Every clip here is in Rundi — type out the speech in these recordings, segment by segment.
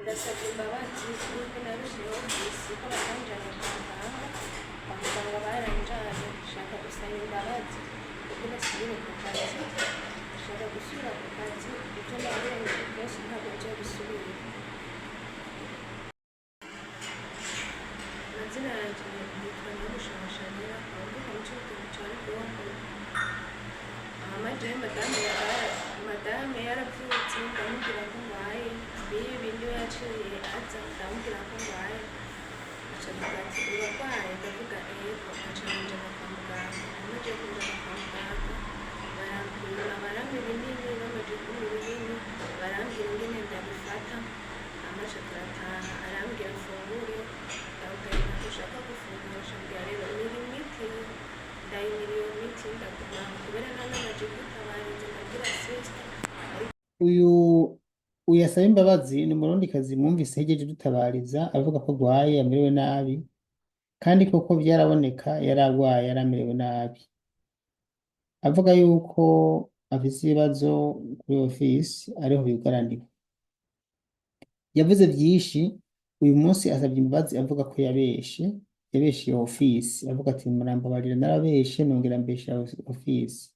Ndasabye imbabazi yuko narushijeho ofisi ko batanjanye kwa muganga, kwa muganga baranjanye. Nshaka gusaba imbabazi kugira nsubire ku kazi, nshaka gusubira ku kazi. Ibyo nabonye byose ntabwo nzobisubira. Amazina yanje nitwa Nyamushaba Shanira, nkaba mvuka mu Cibitoke ca Rugombo. Hama jewe madame yaravyutse, ndamubwira ko ngwaye. Bibi niwe yaciye aza, ndamubwira ko ngwaye, aca avuga ati: "Urarwaye?" Ndavuga: "Ego." Aca aranjana kwa muganga. Amaze kunjana kwa muganga, barampima, barampa ibinini. Bamaze kumpa ibinini, barambwira ingene ndabifata. Amaze turataha, arambwira mfungure, ndamubwira ntabwo nshaka gufungura. Acambwira rero mira imiti, ndayimira iyo miti, ndaguma kubera nari namaze kwitabariza, ndabwira sister. Uyu asaba imbabazi ni umurundikazi mwumvise hejeje dutabariza, avuga ko agwaye, amerewe nabi, kandi koko vyaraboneka, yari agwaye, yari amerewe nabi, avuga yuko afise ibibazo kuri office ariho yugaraniwe. Yavuze vyinshi. Uyu munsi asabye imbabazi, avuga ko yabeshe, yabeshe iyo office, avuga ati: "Murambabarira, narabeshe, nongera mbesha office."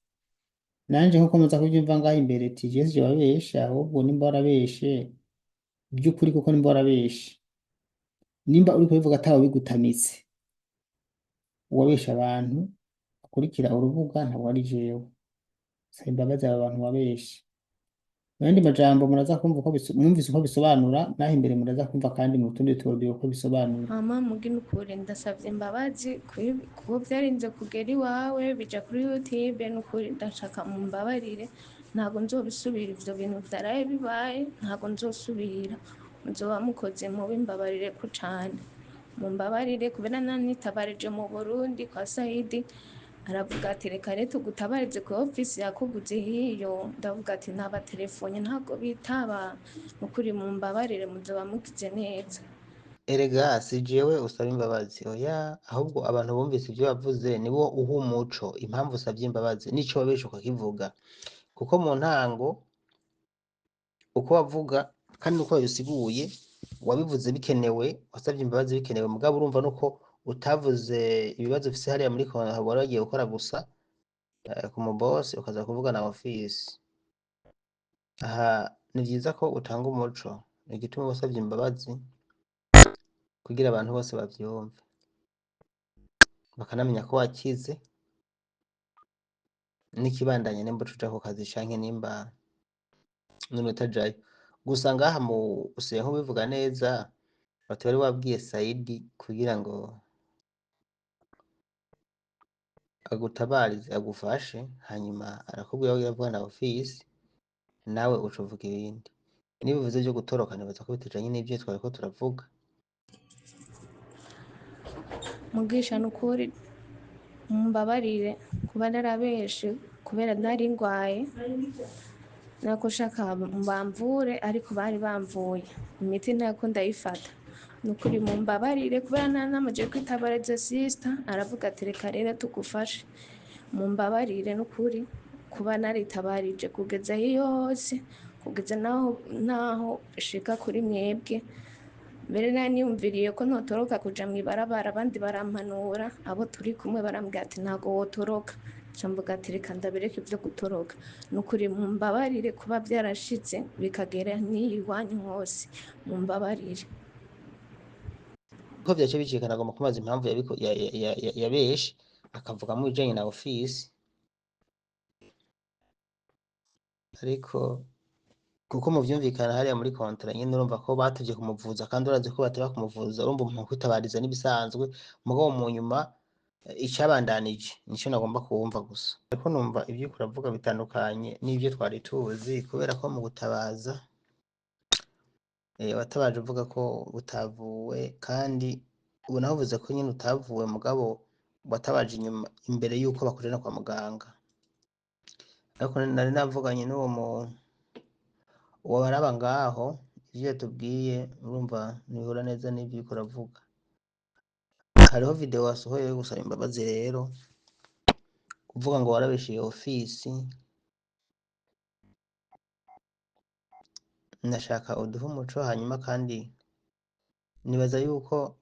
Nanje nkuko muza kuvyumva ngaho imbere, ati: "Jewe sije wabeshe, ahubwo nimba warabeshe by'ukuri, kuko nimba warabeshe, nimba uriko ubivuga atawe bigutamitse, uwabeshe abantu akurikira urubuga ntabwo ari jewe. Saba imbabazi aba bantu wabeshe." Mu yandi majambo, muraza kumva uko mwumvise uko bisobanura, naho imbere muraza kumva kandi mu tundi tuaudio uko bisobanura. Mama mugi, nukuri ndasavye imbabazi kuko vyarinze kugera iwawe, bija kuri YouTube. Nukuri ndashaka mumbabarire, ntabwo nzobisubira. Ivyo bintu vyaraye bibaye, ntabwo nzosubira. Muzoba mukoze mubi, mbabarire ko cane, mumbabarire kubera nanitabarije mu Burundi kwa Saidi, aravuga ati: "Reka rero tugutabarize ku ofisi yakuguze hiyo." Ndavuga ati: "Nabatelefone, ntabwo bitaba." Nukuri mumbabarire, muzoba mugize neza. Erega si jewe usaba imbabazi, oya, ahubwo abantu bumvise ivyo wavuze nibo uha umuco impamvu usavye imbabazi n'ico wabeshe ukakivuga, kuko mu ntango uko wavuga kandi uko wabisiguye, wabivuze bikenewe, wasavye imbabazi bikenewe. Mugabo urumva nuko utavuze ibibazo ufise hariya muri wari wagiye gukora gusa ku mubosi, ukaza kuvuga na ofisi. Aha ni vyiza ko utanga umuco igituma wasavye imbabazi, kugira abantu bose bavyumve, bakanamenya ko wakize, n'ikibandanya nimba uca uja ku kazi canke nimba none utajayo. Gusa ngaha mu usigaye nk'ubivuga neza, bati wari wabwiye Saidi kugira ngo agutabarize, agufashe, hanyuma arakubwira ko yavuga na ofisi, nawe uca uvuga ibindi. Niba uvuze vyo gutoroka, nibaza ko bitajanye n'ivyo twariko turavuga. Mugisha, nukuri mumbabarire kuba narabeshe, kubera nari ngwaye, nako shaka bamvure, ariko bari bamvuye imiti, ntako ndayifata. Nukuri mumbabarire kubera namaze kwitabariza sister, aravuga ati: "Reka rero tugufashe." Mumbabarire nukuri kuba naritabarije kugeza hiyo hose, kugeza naho shika kuri mwebwe. Mbere nari niyumviriye ko ntotoroka kuja mw'ibarabara, abandi barampanura, abo turi kumwe barambwira ati: "Ntago wotoroka." Nca mvuga ati: "Reka ndabireke ivyo gutoroka." Nukuri mumbabarire kuba vyarashitse bikagera n'iyi iwanyu hose, mumbabarire. Ko vyaciye bicikana, agomba kumaza impamvu yabeshe, akavugamo ibijanye na ofisi, ariko kuko muvyumvikana hariya muri kontra nyene, urumva ko batevye kumuvuza, kandi urazi ko bateba kumuvuza. Urumva umuntu kwitabariza n'ibisanzwe, mugabo mu nyuma icabandanije nico nagomba kuwumva gusa. Ariko numva ivyo uriko uravuga bitandukanye n'ivyo twari tuzi, kubera ko mu gutabaza watabaje uvuga ko utavuwe, kandi ubu naho uvuze ko nyene utavuwe, mugabo watabaje inyuma imbere yuko bakujana kwa muganga. Ariko nari navuganye n'uwo muntu uwo baraba ngaho, ivyo yatubwiye urumva ntibihura neza n'ivyo uriko uravuga. Hariho video wasohoye yo gusaba imbabazi rero, kuvuga ngo warabeshe iyo ofisi. Ndashaka uduhe umuco, hanyuma kandi nibaza yuko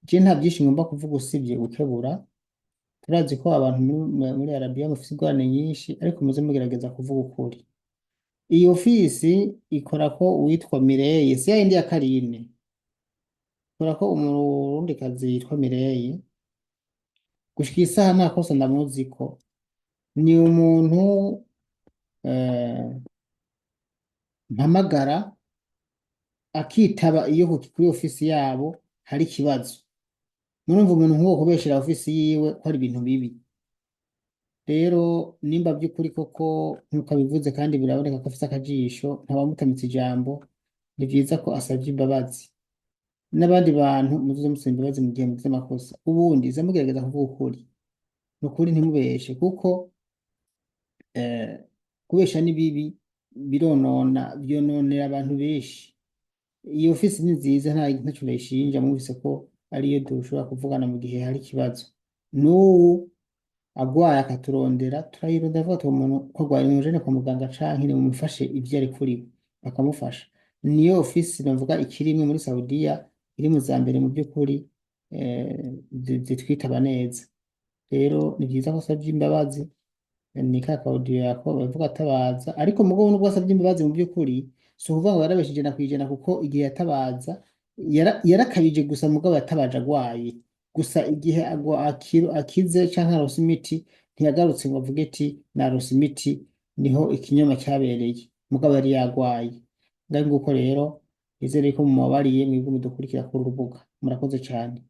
Je nta byinshi ngomba kuvuga usibye gukebura. Turazi ko abantu muri Arabiya mufise ingorane nyinshi, ariko muze mugerageza kuvuga ukuri. Iyi ofisi ikorako uwitwa Mireye, si yayindi ya Karine, ikorako umurundikazi yitwa Mireye. Gushika isaha nta kosa ndamuziko. Ni umuntu mpamagara akitaba iyo kuri ofisi yabo hari ikibazo. Murumva umuntu nk'uwo kubeshera ofisi yiwe ko ari ibintu bibi. Rero nimba by'ukuri koko nk'uko abivuze kandi biraboneka ko afise akajisho, ntawamutamitse ijambo, ni vyiza ko asavye imbabazi. N'abandi bantu muzoze musaba imbabazi mu gihe mugize amakosa. Ubundi za mugerageza kuvuga ukuri, ni ukuri, ntimubeshe, kuko kubesha ni bibi, bironona, vyononera abantu benshi. Iyo ofisi ni nziza, ntaco ndayishinja. Mwumvise ko ariyo dushobora kuvugana mu gihe hari ikibazo. N'ubu agwaye akaturondera, turayirondera, avuga ati uwo muntu ko agwaye nimujane kwa muganga canke nimumufashe ivyo ari kuri we, bakamufasha. Niyo ofisi novuga ikiri imwe muri Saudiya iri mu za mbere mu by'ukuri zitwitaba neza. Rero ni vyiza ko asavye imbabazi. Ni ka audio yako bavuga atabaza, ariko mugabo nubwo asavye imbabazi, mu by'ukuri si ukuvuga ngo yarabeshe 100%, kuko igihe yatabaza yarakabije gusa, mugabo yatabaje agwaye gusa. Igihe agwa akize canke aronse imiti, ntiyagarutse ngo avuge ati naronse imiti, niho ikinyoma cyabereye, mugabo yari yagwaye. Ngaho nguko rero, nizere ko mumubabariye mwebwe mudukurikira kuri uru rubuga. Murakoze cane.